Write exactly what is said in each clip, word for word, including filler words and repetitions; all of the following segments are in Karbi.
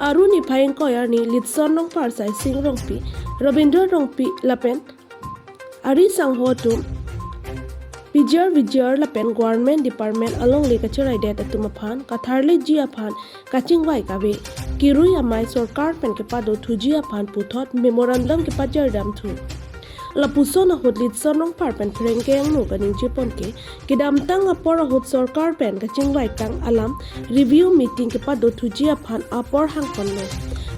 Aru niphai ingkoi arni Litson Rongphar, Saising Rongpi, Robindra Rongpi lapen ari sangho atum P G R, V G R lapen Government Department alongle kachiraidet atum aphan katharliji aphan kachingvai kave, kirui amei sorkar pen kepadothuji aphan puthot memorandum kepajardamthu. Lapuson ahut Litson Rongphar pen pherangke angno kaningje pon ke, kedamtang apor ahut sorkar pen kachingvai tang alam review meeting kepadothuji aphan apor hangponlo.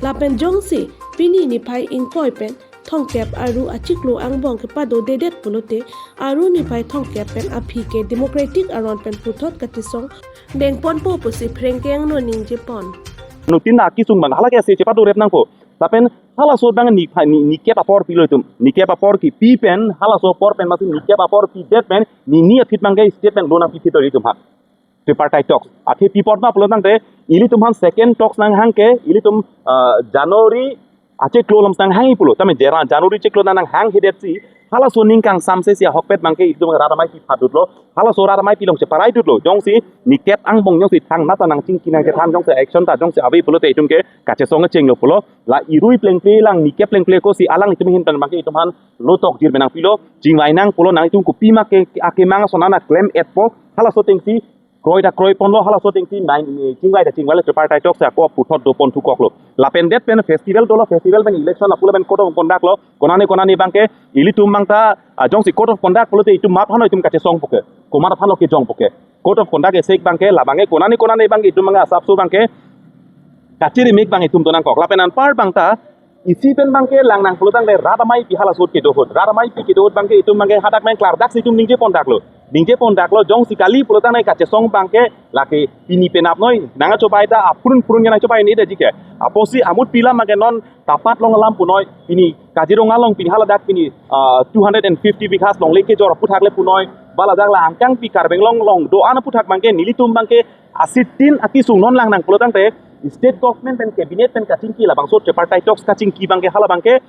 Lapen jongsi pini niphai ingkoi pen thomkep aru achiklo angbong kepadodedet pulote, aru niphai thomkep pen aphi ke democratic aron pen puthot kachesong dengponpo pusi pherangke angno ningje pon. Anuttin akisung abang hala ke ase chepadorep nangpo. Lapen halaso abang niphai ni, nikep apor pilo itum. Nikep apor kipi pen, halaso apor pen masi nikep apor pidet pen, nini aphi abang ke statement lo nangpiphit ri itum ha. Tripartite talks. Athe pi apot ma pulo tangte, ilitum aphan second talks nanghang ke, ilitum, ah, January achiklo along nanghang pulo. Tame jera January chiklo nanghang hidetsi, halaso aning kangsamse si ahokpet abang ke ilitum rat amei pi phatdutlo. Halaso rat amei pi along cheparaidutlo. Jongsi nikep angbong jongsi thangnat ta nangchingki nangchethan, jongsi action ta jongsi ave pulote itum ke kachesong chenglo pulo. La irui plengple lang nikep plengple ko si alanglitum ahin pen abang ke itum aphan lo tokjir pen nangpilo. Chingvai nang pulo, nang itum kopima ke akemang ason ana klem-etpo. Halaso atengsi kroi ta kroiponlo, halaso atengsi nai, ni chingvai ta chingvailo, tripartite talks ako puthot doponthu koklo. Lapen det pen festival dolo, festival pen election lapu lapen code of conduct lo, konane konane abang ke, ilitum abang ta, ah, jongsi code of conduct pulote itum mamat aphan lo itum kachesongpo ke, komat aphan lo kejongpo ke. Code of conduct isi abang ke, labang ke, konane konane abang ke, itum abang ke, asapso abang ke, kachiri mek abang itum donangkok. Lapen anpar abang ta, isi pen abang ke lang nang pulo tangte rat amei pi halaso ahut kedo ahut. Rat amei pi kedo ahut abang ke itum abang ke hadak main klardak si itum ningje pondaklo. Ningje pondaklo jongsi kali pulo tangte kachesong abang ke lake pini penap noi. Nangchobai ta apurun purun nangchobai ni daji ke. Apotsi amut pi alam abang ke non Tapat along alam punoi. Pini Kaziranga along pini haladak pini, ah, two hundred and fifty bighas longle kejor aputhak le punoi. Ba ladak la angkang pi Karbi Anglong along do-an aputhak abang ke nelitum abang ke asitin akisung non lang nang pulo tangte state government pen cabinet pen kachingki labangso tripartite talks kachingki abang ke hala abang ke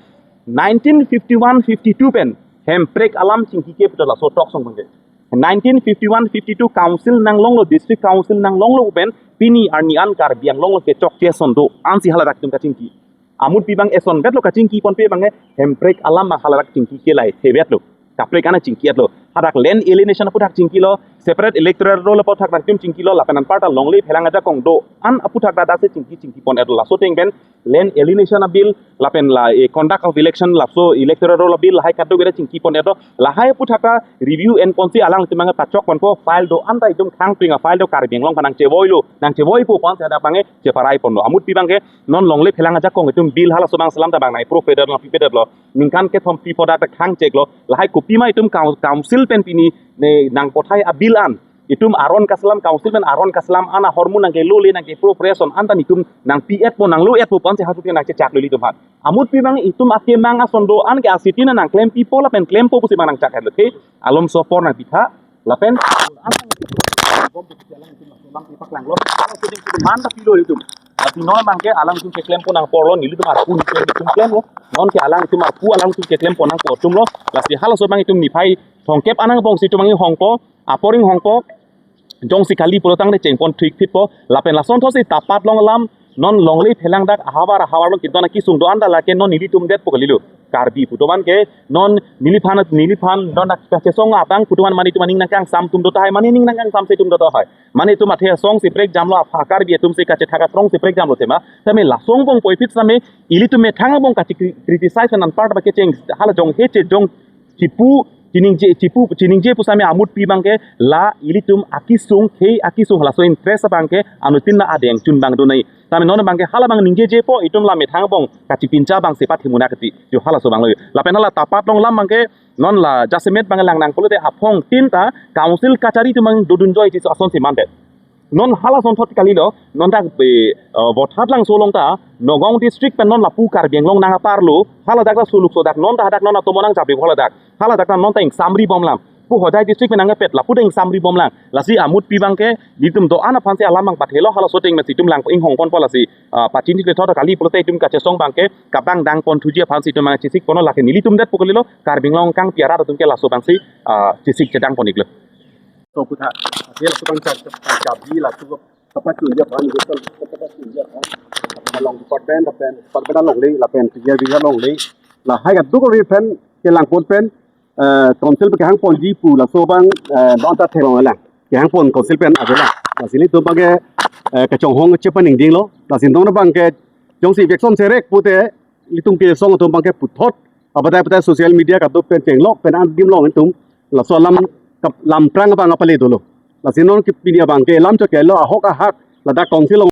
nineteen fifty-one fifty-two pen Hemprek alam chingki ke puthot laso talks along abang ke. Nineteen fifty-one fifty-two council nanglonglo, district council nanglonglo pen pini arni an Karbi Anglong along kechokche ason do-an si haladak itum kachingki. Amut pi abang eson vetlo kachingki ponpe abang ke Hemprek alam abang haladak chingki ke lahai hevetlo. Kaprek an chingki-etlo. Hadak land alienation aputhak chingkilo, separate electoral roll aputhak dak itum chingkilo, lapen anparta longle phelang ajakong do-an aputhak dak dak si chingki chingki pon-etlo. Laso ateng pen land alienation abill, lapen la, eh, conduct of election, laso electoral roll abill, lahai kadokave chingki pon-etlo. Lahai aputhak ta review en ponsi alanglitum abang pachok ponpo, file do-an ta itum khang pring a-file do Karbi Anglong aphan nangchevoilo, nangchevoipo pu ansi hadak abang ke cheparai ponlo. Amut pi abang ke non longle phelang ajakong itum bill halaso abang selam ta abang nai-approve-edetlo, nangpipedetlo. Ningkan kethom pi aputhak ta khang cheklo. Lahai kopima itum coun-, council pen pini ne nangpathai abill an itum aron kaselam, council pen aron kaselam an ahormu nangkelole, nangke-approve-re ason an ta itum nangpi-etpo, nanglo-etpo pu ansi halaso ateng nangchechaklo ilitum aphan. Amut pi abang itum akemang ason do-an ke asitin nangklempipo lapen klempo pusi abang nangchak-etlo. The, alomso apor nangpitha. Lapen bom pu alang itum bom pi paklanglo. Alang itum man ta pilo itum. Lasi non abang ke alang itum keklem pon nangporlo, nelitum arpu nelitum klemlo. Non ke alang itum arpu alang itum keklem pon nangpo atumlo. Lasi halaso abang itum niphai thomkep angbong si itum abang inghongpo, apor inghongpo. Jongsi kali pulo tangte chengpon thik phitpo. Lapen lason thotsi Tapat along alam, non longle phelang dak ahavar ahavar along kedo-an akisung do-an ta lake non nelitum detpo kalilo. Karbi pu atum abang ke non neliphan, neliphan non dak kachesong abang pu atum abang mane itum aning nangkangsam atum do tahai, mane ning nangkangsam si itum do tahai. Mane itum athe asong si prekjamlo, apha Karbi atum si kachethak asong si prekjamlo tema. Tame laso angbong puvoiphit same ilitum methang angbong kachi-, criticize anparta abang ke cheng hala jong he che jong chipu chiningje, chipu chiningje pu same amut pi abang ke la ilitum akisung, khei akisung halaso interest abang ke anuttin na adeng chun abang donai. Tame non abang ke hala abang ningjejepo, itum la methang angbong kachipincha abang si pathimuna kati. Jo halaso abang lo. Lapen hala Tapat along alam abang ke non la jasemet abang lang nang pulote aphong tin ta council kachari atum abang dodun joiji ason si mandet. Non halason thot kalilo, non dak be, eh, Vothatlangso along ta, Nagaon district pen non lapu Karbi Anglong nang aparlo, haladak ta suluk sodak non ta hadak non atomo nangjapi haladak. Haladak ta non ta ingsamri bomlang. Pu Hojai district pen nangpet lapu ta ingsamri bomlang. Lasi amut pi abang ke, nelitum do-an aphan si alam abang pathelo halaso ateng pen si itum lang inghong ponpo lasi, ah, pachini le thot kali pulote itum kachesong abang ke, kabang dang ponthuji aphan si itum abang chesik ponlo lake nelitum detpo kalilo, Karbi Anglong kangpi arat atum ke laso abang si, ah, chesik chedang pon-iklo. So kutha, dia laso abang chak, chak, chak, di laso, tepat tu dia pan, dia tepat tu dia pan. Along department lapen department alongle lapen P G R V alongle, lahai kadokave pen kelang pon pen, eh, council pen kehang ponji pu laso abang, eh, non ta theklong lang. Kehang pon council pen ave lang. Lasi ilitum abang ke, eh, kachonghong chepaningding lo. Lasi non abang ke jongsi vekson serek pute ilitum kesung atum abang ke puthot apatai apatai social media kaduk pen chenglok pen adim long ilitum laso alam kap-, lamprang abang apale dolo. Lasi non ke pini abang ke lam chot ke lo ahok ahak ladak council along